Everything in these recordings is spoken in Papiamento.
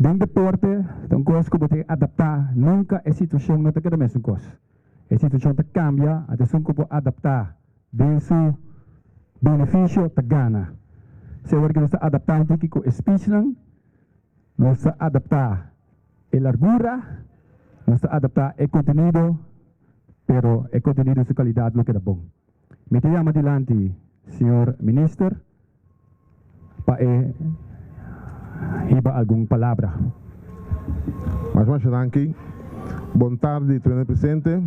Den deporte ta un kos ku bo tin adaptá, nunka e situashon no ta keda mesun kos. E situashon ta kambia, anto esun ku por adaptá den su benefisio ta gana. Segur ku nos ta adaptá un tiki ku e speechnan, nos ta adaptá e largura, nos ta adaptá e kontenido, pero e kontenido su kalidat lo keda bon. Mi ta yama dilanti señor Minister pa e hiba algun palabra. Mas masha danki. Bon tardi tur hende presente.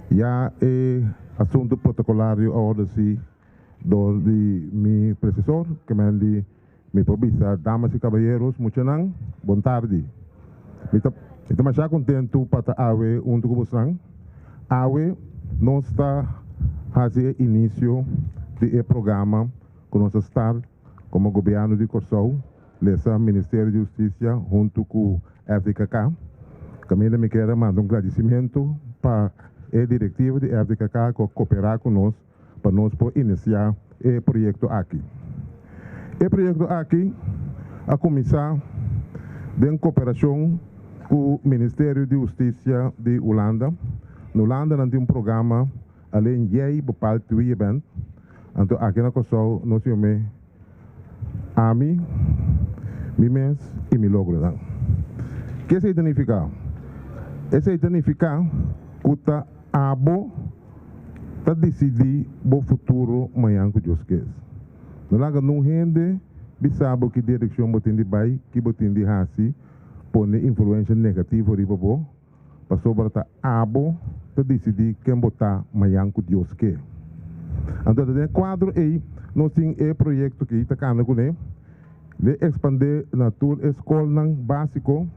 Ya e asunto protocolario a wordo haci door di mi predecesor, ke men di mi por bisa damas y caballeros, muchanan, bon tardi. Mi ta mi ta masha contento pa ta awe hunto cu bosnan. Awe nos ta haci e inicio di e programa cu nos a start como Gobierno di Corsou, lesa Ministerio di Husticia hunto cu FDKK. Caminda mi kier a manda un gradicimento pa e directiva di FDKK cu a coopera cu nos pa nos por inisiá e proyekto aki. E proyekto aki a kuminsá den koperashon ku Ministerio di Hustisia di Hulanda. Na Hulanda nan tin un programa Alleen jij bepaalt wie je bent. Anto aki na Kòrsou nos yam'é Ami, mi mes i mi logronan. Ke esei ta nifiká? Esei ta nifiká ku ta abo ta disidí bo futuro mañan ku Dios kes. No laga nun hende bisa bo ki direkshon bo tin di bai, ki bo tin di hasi, pone influensha negativo riba bo, pasobra ta abo ta disidí ken bo ta mañan ku Dios ke. Anto ta den e kuadro ei nos tin e proyekto ki ta kanda kuné, le ekspandé na tur e skolnan básiko,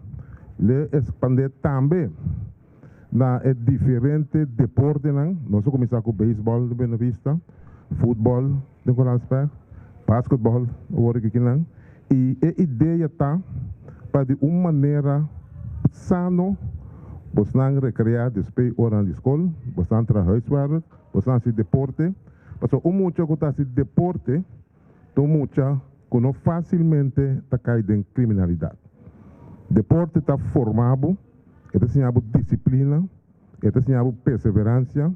le ekspandé tambe na e diferente deportenan. Nos a kuminsá ku beisbòl den Buena Vista, futbòl den Koransberg, basketbòl awor aki kinan. I e idea ta pa di un manera sano bosnan rekreá despues oranan di skol, bosnan traha huiswerk, bosnan hasi deporte. Pasobra un mucha ku ta hasi deporte ta un mucha ku no fásilmente ta kai den kriminalidat. Deporte ta forma bo, e ta siña bo disiplina, e ta siña bo perseveransia,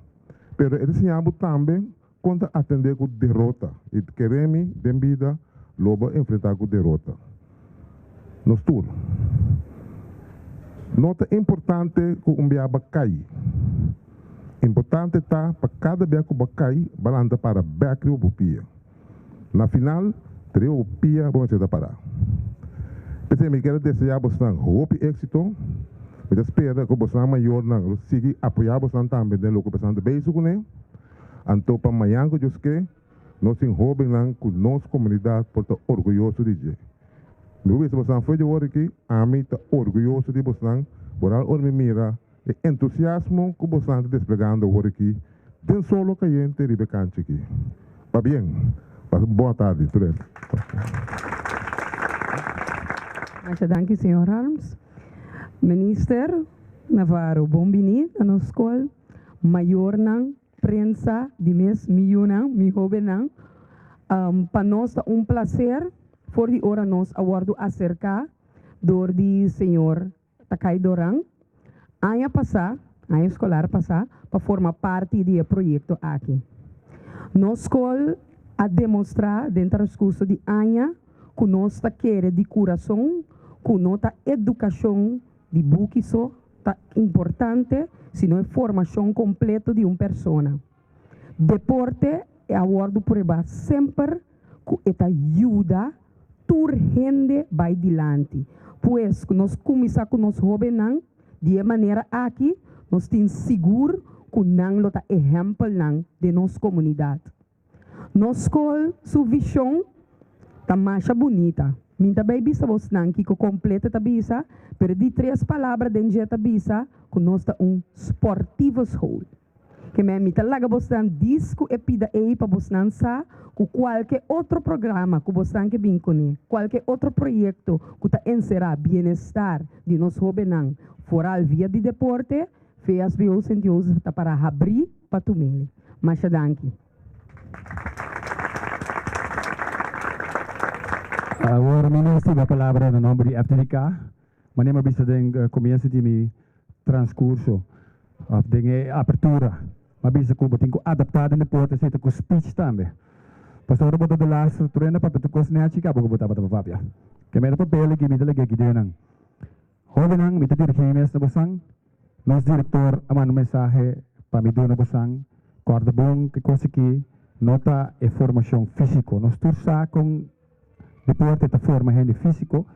pero e ta siña bo tambe kon ta atendé ku derota. I kere mi, den bida lo bo enfrentá ku derota. Nos tur. No ta importante ku un bia ba kai. Importante ta pa kada bia ku bo kai, ba lanta para bèk riba bo pia. Na final, ta riba bo pia bo mester ta pará. P'esei mi kier a deseá bosnan hopi éksito. Mi ta spera ku bosnan mayornan lo sigui apoyá bosnan tambe den loke bosnan ta bezig kuné. Anto pa mañan ku Dios ke, nos tin hóbennan ku nos komunidat por ta orguyoso di dje. Mi por bisa bosnan fo'i di wor aki, ami ta orguyoso di bosnan, boral ora mi mira E entusiasmo ku bosan ta desplegando awor aki den solo kayente riba e kancha aki. Pabien! Pasa un bon atardi tur hende. Masha danki señor Harms. Minister Navarro bon bini na nos skol. Mayornan, prensa di mes mi yunan, mi hobennan. Pa nos ta un placer for di ora nos a wordo acerca dor di señor Takai Doran, aña pasá, aña eskolar pasá, pa forma parti di e proyekto aki. Nos skol a demostrá den transkurso di aña ku nos ta kere di kurason ku no ta edukashon di buki so ta importante, sino e formashon kompleto di un persona. Deporte a wòrdu pruebá semper ku e ta yuda tur hende bai dilanti. Pues, ku nos kuminsá ku nos hóbennan di e manera aki, nos tin sigur ku nan lo ta ehèmpelnan den nos komunidat. Nos skol su vishon ta masha bunita. Mi ta bai bisa bosnan kiko kompleto ta bisa, pero di tres palabra den dje ta bisa ku nos ta un sportieve school. Ke men mi ta laga bosnan dis ku e pida ei pa bosnan sa ku kualke otro programa ku bosnan ke bin kuné, kualke otro proyekto ku ta enserá bienestar di nos hóbennan foral via di deporte, VSBO Sint Jozef ta para habrí pa tum'é. Masha danki. Awor mi mester da palabra na nomber di FTDK. Manera mi a bisa den comienzo di mi transcurso of den e apertura, mi a bisa cu bo tin cu adapta den deporte, esey ta cu speech tambe. Pasobra ora bo ta delaster tur hende papia tur cos nechi caba cu bo tabata pa papia. Ke mera papel aki mi ta lege aki den nan. Hobennan, mi ta dirigi mi mes na bosan. Nos director a manda un mensahe pa mi duna bosan. Corda bon ke cos aki no ta e formacion fisico. Nos tur sa con Deporte ta forma hende físiko,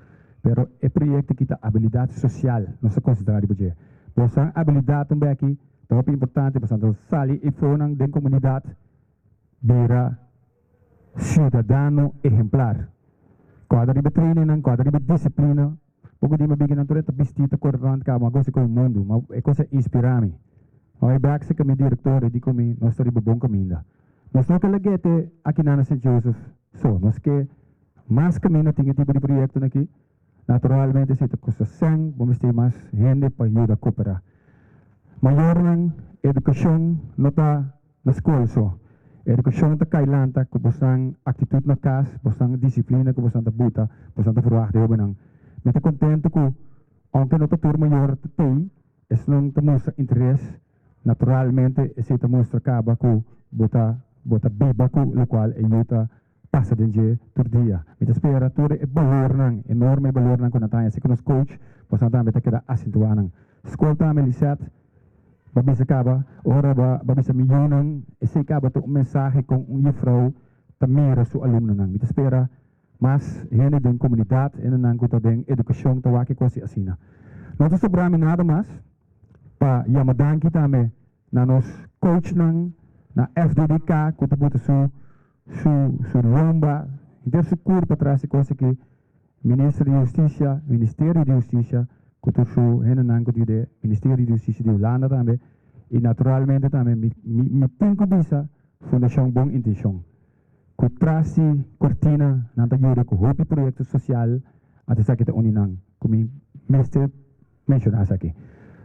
pero e proyekto aki ta abilidat sosial. Nos ta konsentrá riba dje. Boso abilidat un beki ta hopi importante pasobra ta sali e fonan den komunidat bira siudadano ehemplar. Kòrda riba e trainingnan, kòrda riba e disiplina. Poko di mi biginan tur e ta bistí ta kore rònt kaba, ma gosi ku e mundu, ma e kos a inspirá mi. Oi bèk serka mi direktor e di ku mi, nos ta riba bon kaminda. Nos no ke lag'é akinan na Sint Joseph so, nos ke mas kaminda tin e tipo di proyektonan aki. Naturalmente si ta kosta sèn, bo mester mas hende pa yuda koperá. Mayornan, edukashon no ta na skol so. Edukashon ta kai lanta ku bosnan aktitut na kas, bosnan disiplina ku bosnan ta buta, bosnan ta verwagt di hobennan. Mi ta kontentu ku ounke no ta tur mayor ta tei, esnan ta mustra interes. Naturalmente esei ta mustra kaba ku bo ta bo ta biba ku lokual e yu ta pasa den dje tur dia. Mi ta spera tur e balornan, enorme balornan ku nan ta haña si ku nos coach, boso tambe ta keda asentuá nan. Skol tambe Lisette, bo a bisa kaba, ora bo a bisa mi yunan, esei kaba ta un mensahe kon un jufrou ta mira su alumnonan. Mi ta spera mas hende den komunidat, hendenan ku ta den edukashon ta wak e kos asina. No ta sobra mi nada mas pa yama danki tambe na nos coachnan na FDDK ku ta buta su su su lomba, henter su kurpa tras e kos aki, Minister di Hustisia, Ministerio di Hustisia ku tur su hendenan ku ta yuda Ministerio di Hustisia di Hulanda tambe i naturalmente tambe mi mi mi tin ku bisa Fundashon Bon Intenshon ku tras di kortina nan ta yuda ku hopi proyekto sosial anto esaki ta un di nan ku mi mester menshoná esaki.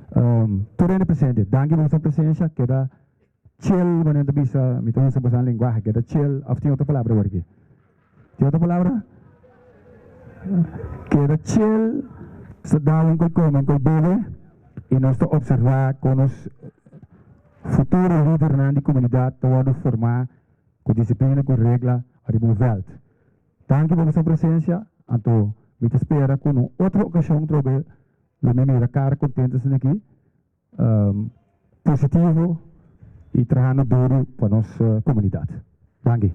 Tur hende presente, danki pa boso presensia, keda chill manera ta bisa, mi ta usa boso lenguahe, keda chill, of tin otro palabra awor aki? Tin otro palabra? Keda chill, sa da un koi kome, un koi bebe, i nos ta observá kon nos futuro lidernan di komunidat ta wòrdu formá ku disiplina, ku regla riba un vèlt. Danki pa boso presensia, anto mi ta spera ku na un otro okashon trobe lo mi mira kara kontento asina aki, positivo i trahando duru pa nos komunidat. Danki.